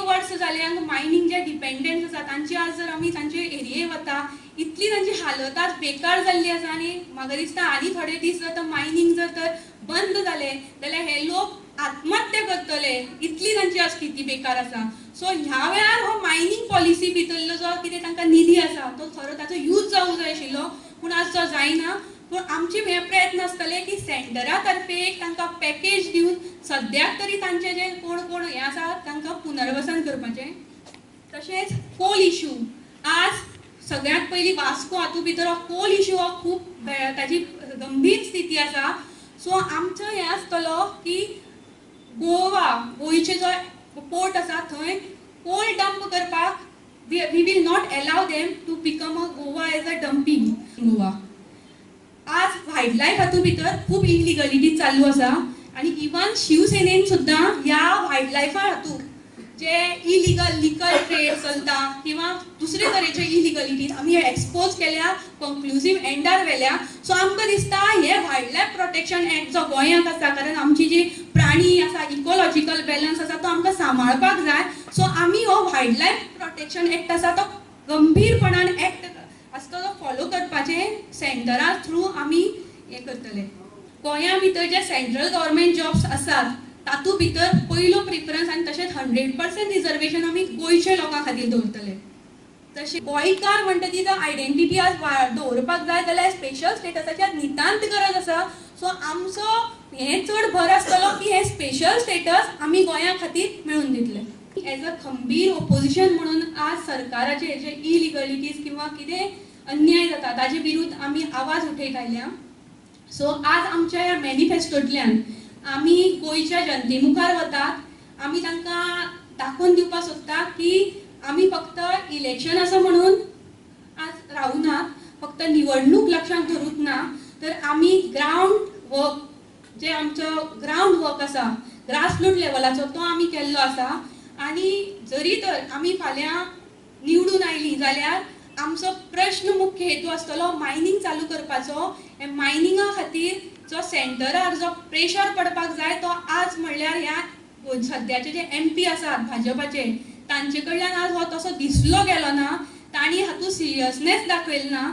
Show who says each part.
Speaker 1: वर्स जाले हांगा मायनींग जे डिपेंडंट आसा तांची आज जर आमी तांचे एरिये वता इतली तांची हालत आज बेकार जाल्ली आसा. आनी म्हाका दिसता आनी थोडे दीस जर मायनींग जर तर बंद जाले जाल्यार हे लोक आत्महत्या करतले, इतली तांची आज स्थिती बेकार आसा. सो ह्या वेळार हो मायनींग पॉलिसी भितरलो जो कितें तांकां निधी आसा तो खरो ताचो यूज जावंक जाय आशिल्लो, पूण आज तो जायना. पूण आमचे हे प्रयत्न आसतले की सेंटरा तर्फे एक तांकां पॅकेज दिवन सद्याक तरी तांचे जे कोण कोण हे आसा तांकां पुनर्वसन करपाचें. तशेंच कोल इशू, आज सगळ्यांत पयलीं वास्को हातूंत भितर हो कोल इशू हो खूब ताजी गंभीर स्थिती आसा. सो आमचो हें आसतलो की गोवा गोंयचे जो पोर्ट आसा थंय कोल डंप करपाक we will not allow them to become a Goa as a dumping Goa. आज वायल्ड लायफ हातूंत भितर खूब इलिगलिटी चालू आसा आनी इवन शिवसेनेन सुद्दां ह्या वायल्ड लायफा हातूंत जे इलिगल लिकर ट्रेड चलता किंवा दुसरे तरेचे इलिगलिटीज आमी एक्सपोज केल्या, कंक्लुजीव एंडार व्हेल्या. सो आमकां दिसता हे वायल्ड लायफ प्रोटेक्शन एक्ट जो गोंयांत आसा, कारण आमची जी प्राणी आसा इकोलॉजिकल बॅलन्स आसा तो आमकां सांबाळपाक जाय. सो आमी हो वायल्ड लायफ प्रोटेक्शन एक्ट आसा तो गंभीरपणान एक्ट आसता तो फॉलो करपाचें सेंटरा थ्रू आमी हें करतले. गोंया भितर जे सेंट्रल गव्हर्मेंट जॉब्स आसात तातूंत भितर पयलो प्रिफरन्स आनी तशेंच 100% रिजर्वेशन आमी गोंयच्या लोकां खातीर दवरतले. तशें गोंयकार म्हणटा ती जर आयडेंटिटी आज दवरपाक जाय जाल्यार स्पेशल स्टेटसाची आज नितांत गरज आसा. सो आमचो हें चड भर आसतलो की हें स्पेशल स्टेटस आमी गोंया खातीर मेळून दितले. एज अ खंबीर ओपोजिशन म्हणून आज सरकाराचे जे इलिगलिटीज किंवा कितें अन्याय जाता ताजे विरुद्ध आमी आवाज उठयत आयल्या. सो आज आमच्या ह्या मॅनिफेस्टोंतल्यान आमी गोंयच्या जनते मुखार वतात, आमी तांकां दाखोवन दिवपाक सोदता की आमी फक्त इलेक्शन आसा म्हणून आज रावनात, फक्त निवडणूक लक्षांत धरूंक ना, तर आमी ग्रावंड वर्क जे आमचो ग्रावंड वर्क आसा ग्रासरूट लेवलाचो तो आमी केल्लो आसा. आनी जरी तर आमी फाल्यां निवडून आयलीं जाल्यार आमचो प्रश्न मुख्य हेतू आसतलो मायनींग चालू करपाचो. हे मायनिंगा खातीर जो सेंटरार जो प्रेशर पडपाक जाय तो आज म्हणल्यार ह्या सद्याचे जे एमपी आसात भाजपाचे तांचे कडल्यान आज हो तसो दिसलो गेलो ना, तांणी हातूंत सिरियसनेस दाखयलो ना.